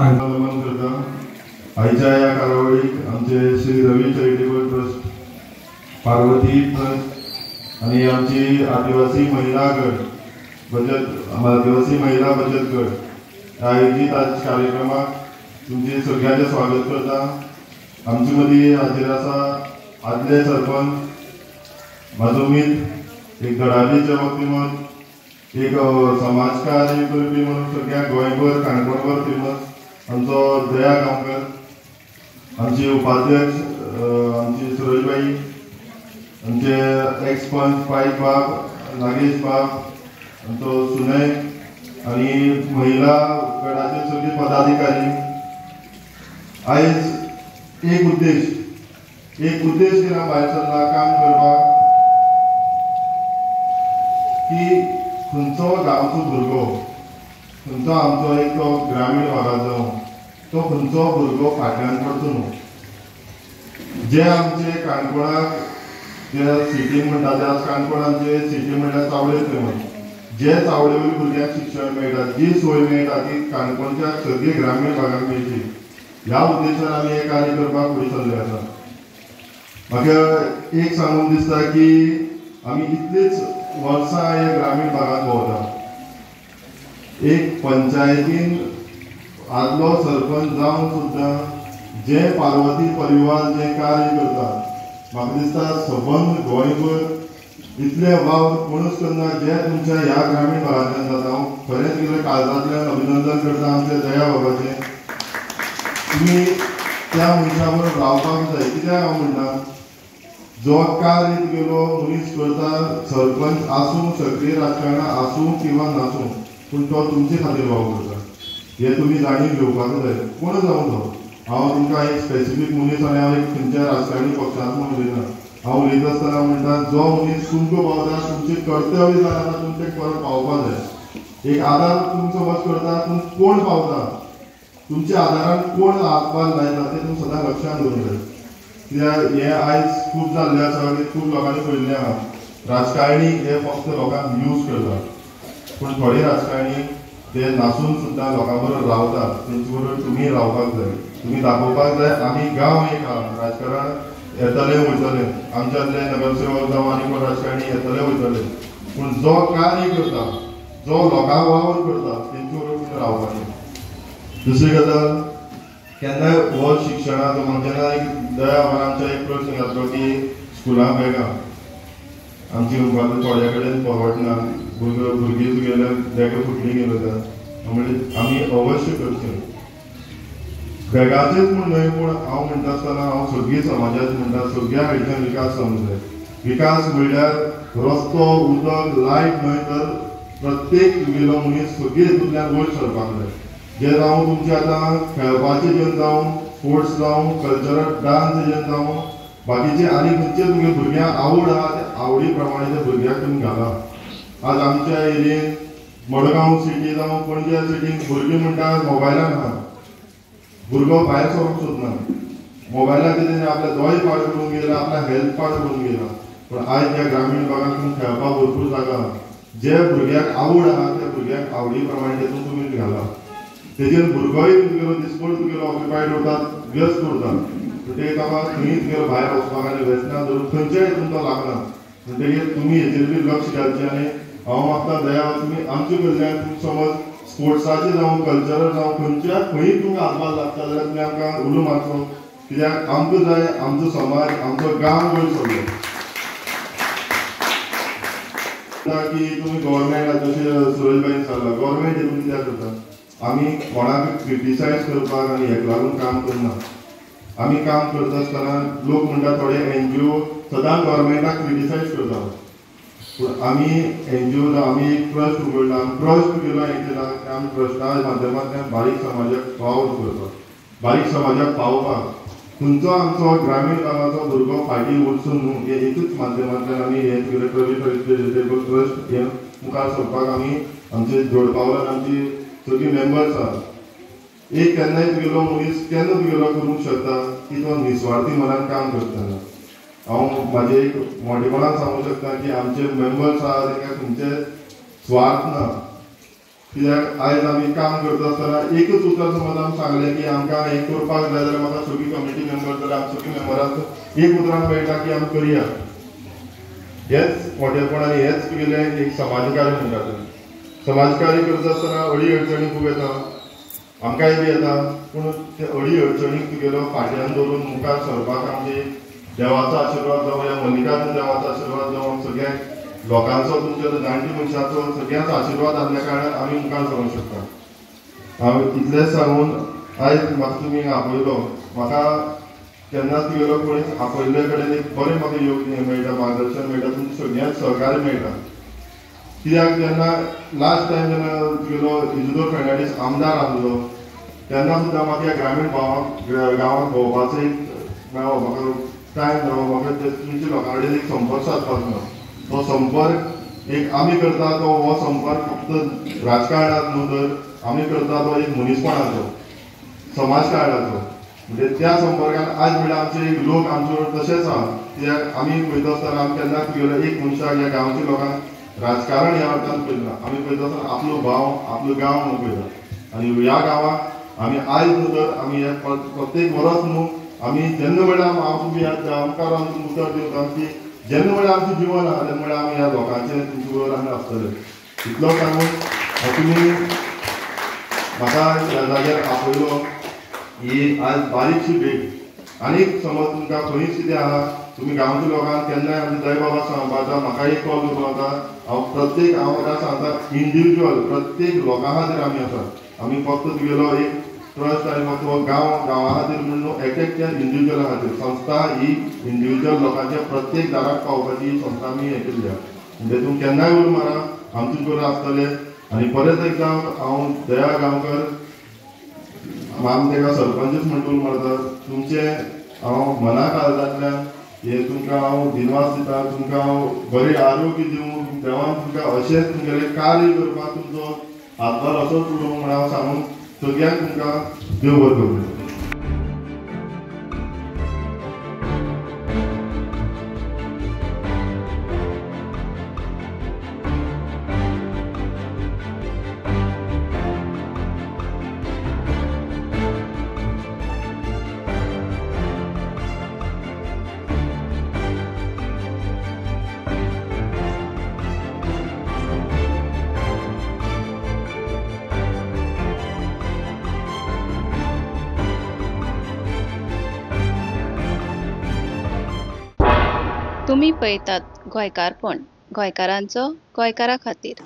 नमन करता। आयच्या ह्या कार्यावळीक आमचे Shri Ravi charitable trust, Parvati trust आनी आमची आदिवासी महिला गट बचत आदिवासी महिला बचत गट आयोजीत आज कार्यक्रमाक तुमचे सगळ्यांचे स्वागत करता। आमचे मदीं हाजीर आसा आदले सरपंच म्हाजो मित्र, एक धडाडीचे व्यक्तिमत्व, एक समाजकार्य करपी म्हणून सगळ्या गोंयभर काणकोणभर फेमस आमचो दया गांवकर, आमचे उपाध्यक्ष आमची सुरजबाई, आमचे एक्स पंच पायक बाब, नागेश बाब, आमचो सुनय आनी महिला गटाचे सगळे पदाधिकारी। आयज एक उद्देश घेवन भायर सरला काम करपाक की खंयचो गांवचो भुरगो, खंयचो आमचो एक तो ग्रामीण भागाचो तो खंयचो भुरगो फाटल्यान पडचो न्हू। जे आमचे काणकोणाक जे सिटी म्हणटा ते आज काणकोण आमचे सिटी म्हणल्यार चावडे फेमस, जे चावडे वयल्या भुरग्यांक शिक्षण मेळटा, जी सोय मेळटा ती काणकोणच्या सगळे ग्रामीण भागाक मेळची ह्या उद्देशान आमी हें कार्य करपाक फुडें सरले आसा। म्हाका एक सांगून दिसता की आमी इतलीच वर्सां हे ग्रामीण भागांत भोंवता। एक पंचायतीन आदलो सरपंच जावन सुद्दां जे पार्वती परिवार जे कार्य करता म्हाका दिसता सबंद गोंयभर इतले वावर कोणूच करना जे तुमच्या ह्या ग्रामीण भागांतल्यान जाता। हांव खरेंच तुगेल्या काळजांतल्यान अभिनंदन करता आमच्या दया बाबाचें। तुमी त्या मनशा बरोबर रावपाक जाय। कित्याक हांव म्हणटा, जो कार्य तुगेलो मनीस करता, सरपंच आसूं, सक्रीय राजकारणां आसूं किंवा नासूं, पूण तो तुमचे खातीर वावर करता हे तुमी जाणीव घेवपाक जाय। कोण जावं तो, हांव तुमकां एक स्पेसिफीक मनीस आनी हांव एक खंयच्या राजकारणी पक्षांत म्हूण उलयना। हांव उलयता आसतना म्हणटा जो मनीस तुमकां पावता, तुमचें कर्तव्य जालें आतां तुमचें परत पावपाक जाय। एक आदार तुमी समज करता, पूण कोण पावता, तुमच्या आदारान कोण हातभार लायता तें तुमी सदां लक्षांत दवरूंक जाय। कित्याक हें आयज खूब जाल्लें आसा की खूब लोकांनी पळयल्लें आहा, राजकारणी हे फक्त लोकांक यूज करता, पूण थोडे राजकारणी ते नासून सुद्दां लोकां बरोबर रावतात, तेंचे बरोबर तुमी रावपाक जाय, तुमी दाखोवपाक जाय आमी गांव एक आहा। राजकारण येतलें वयतलें, आमच्यांतले नगरसेवक जावं आनी कोण राजकारणी येतले वयतले, पूण जो कार्य करता, जो लोकांक वावर करता तेंचे बरोबर तुमी रावपाचें। दुसरी गजाल, केन्नाय हो शिक्षणाचो जेन्ना एक दया आमच्या एक प्रश्न घातलो की स्कुलां बॅगां आमची म्हणपाक थोड्या कडेन परवडना, भुरगीं तुगेल्या बॅगां फुटली गेलो जाल्यार म्हणजे आमी अवश्य करचें। बॅगाचेच म्हूण न्हय, पूण हांव म्हणटा आसतना हांव सगळीं समाजाच म्हणटा सगळ्या कडच्यान विकास जावंक जाय। विकास म्हणल्यार रस्तो, उदक, लायट न्हय, तर प्रत्येक तुगेलो मनीस सगळी हितूंतल्यान वयर सरपाक जाय। जे जावं तुमचे आतां खेळपाचे जेन जावं, स्पोर्ट्स जावं, कल्चरल डान्स जेन जावं, बाकीचे आनी खंयचे तुमगे भुरग्यांक आवड आहा ते आवडी प्रमाणे त्या भुरग्यांक तुमी घाला। आज आमच्या एरियेन मडगांव सिटी जावं पणजे सिटीन भुरगीं म्हणटा मोबायलान आहा, भुरगो भायर सरूंक सोदना, मोबायलाचेर तेणें आपल्या दोळे पाड करून गेला, आपल्या हेल्थ पाड करून गेला। पूण आयज ह्या ग्रामीण भागांत तुमी खेळपाक भरपूर जागा आहा, जे भुरग्याक आवड आहा त्या भुरग्याक आवडी प्रमाणे तेतून तुमी घाला। तेजेर भुरगोय तुगेलो दिसभर तुगेलो ऑक्युपायड उरता, व्यस्त उरता, म्हणटकीर ताका खंयच तुगेलो भायर वचपाक आनी व्यसनां धरून खंयच्याय हितून तो लागना। म्हणटकीर तुमी हेजेर बी लक्ष घालचें आनी हांव मागता दया तुमी आमचे कडल्यान तुमी समज स्पोर्ट्साचे जावं, कल्चरल जावं, खंयच्या खंय तुमकां हातभार लागता जाल्यार तुमी आमकां उलो मारचो, कित्याक आमकां जाय आमचो समाज, आमचो गांव वयर सरलो की तुमी गव्हर्मेंट जशें सुरजबाईन सांगलां, गव्हर्मेंट हितून कित्याक करता, आमी कोणाक क्रिटिसायज करपाक आनी हेका लागून काम करना। आमी काम करता आसतना लोक म्हणटा थोडे एनजीओ सदां गव्हर्मेंटाक क्रिटिसायज करता, पूण आमी एनजीओ आमी एक ट्रस्ट उगडला, ट्रस्ट केलो हें केला की आमी ट्रस्टा माध्यमांतल्यान बारीक समाजाक वावर करता, बारीक समाजाक पावोवपाक खंयचो आमचो ग्रामीण भागाचो भुरगो फाटीं वचून न्हू हे एकूच माध्यमांतल्यान आमी हे रवी चॅरिटेबल ट्रस्ट हे मुखार सरपाक आमी आमचे जोडपावलान आमची सगळीं मेंबर्स आहा। एक केन्नाय तुगेलो मनीस केन्ना तुगेलो करूंक शकता की तो निस्वार्थी मनान काम करतना। हांव म्हाजे एक मोटेपणान सांगूंक शकता की आमचे मेंबर्स आहा तेंकां खंयचे स्वार्थ ना, कित्याक आयज आमी काम करता आसतना एकच उतर समज आमी सांगलें की आमकां हें करपाक जाय जाल्यार म्हाका सगळी कमिटी मेंबर जाल्यार आमी सगळीं मेंबरांक एक उतरान मेळटा की आमी करुया. हेच मोठेपण आनी हेच तुगेलें एक समाजकार्य म्हणटा तुमी. समाजकार्य करता आसतना अडी अडचणी खूब येता, आमकांय बी येता, पूण ते अडी अडचणीक तुगेलो फाटल्यान दवरून मुखार सरपाक आमचे देवाचो आशिर्वाद जावं, ह्या मल्लिकार्जून देवाचो आशिर्वाद जावं, सगळ्या लोकांचो तुमच्या जाणटी मनशाचो सगळ्यांचो आशिर्वाद आसल्या कारणान आमी मुखार सरूंक शकता. हांव इतलेंच सांगून आयज म्हाका तुमी आपयलो, म्हाका केन्नाच तुगेलो कोणीच आपयल्ले कडेन एक बरें म्हाका योग्य मेळटा, मार्गदर्शन मेळटा, तुमचें सगळ्यांक सहकार्य मेळटा. कित्याक जेन्ना लास्ट टायम जेन्ना तुगेलो इजिदोर फेर्नांडीस आमदार आसलो तेन्ना सुद्दां म्हाका ह्या ग्रामीण गांवांत भोंवपाचो एक मेळ्ळो, म्हाका टायम मेळ्ळो, म्हाका तुमच्या लोकां कडेन एक संपर्क सादपाक मेळ्ळो. तो संपर्क एक आमी करता तो हो संपर्क फक्त राजकारणांत न्हू तर आमी करता तो एक मनीसपणाचो, समाजकारणाचो. म्हणजे त्या संपर्कान आज म्हणल्यार आमचे लोक आमचे तशेंच आहा. कित्याक आमी पळयता आसतना आमी केन्ना तुगेलो एक मनशाक ह्या गांवच्या लोकांक राजकारण ह्या अर्थान पळयना, आमी पळयता आसतना आपलो भाव आपलो गांव म्हणून पळयता. आनी ह्या गांवाक आमी आयज न्हू तर आमी हे प्रत्येक वर्स न्हू आमी जेन्ना म्हणल्यार हांव तुमी ह्या गांवकार आमकां उतर दिवता की जेन्ना म्हणल्यार आमचें जिवन आहा तेन्ना म्हणल्यार आमी ह्या लोकांचें तुमचे बरोबर आमी आसतले. इतलो सांगून तुमी म्हाका ह्या जाग्यार आपयलो, ही आज बारीकशी भेट. आनीक समज तुमकां खंयच कितें आहा तुमी गांवच्या लोकांक केन्नाय आमच्या दयाबाबा सांगपाक म्हाका एक कॉल करपाक जाता. हांव प्रत्येक हांव ताका सांगता इंडिविज्युअल प्रत्येक लोकां खातीर आमी आसा. आमी फक्त तुगेलो एक ट्रस्ट आनी फक्त हो गांव गांवा खातीर म्हूण न्हू, एक एकट्या इंडिविज्युअला खातीर संस्था ही इंडिविज्युअल लोकांच्या प्रत्येक दाराक पावपाची ही संस्था आमी हें केल्ली आहा. म्हणजे तुमी केन्नाय उलो मारा, आमी तुमचे बरोबर आसतले. आनी परत एकदां हांव दया गांवकर आमी ताका सरपंचूच म्हणून उलो मारता, तुमचें हांव मना काळजांतल्यान हे तुमकां हांव दिनवास दिता. तुमकां हांव बरें आरोग्य दिवं, देवान तुमकां अशेंच तुमगेलें कार्य करपाक तुमचो हातभार असोच उरूं म्हूण हांव सांगून सगळ्यांक तुमकां देव बरें करूं. तुमी पळयतात गोंयकारपण, गोंयकारांचो गोंयकारा खातीर.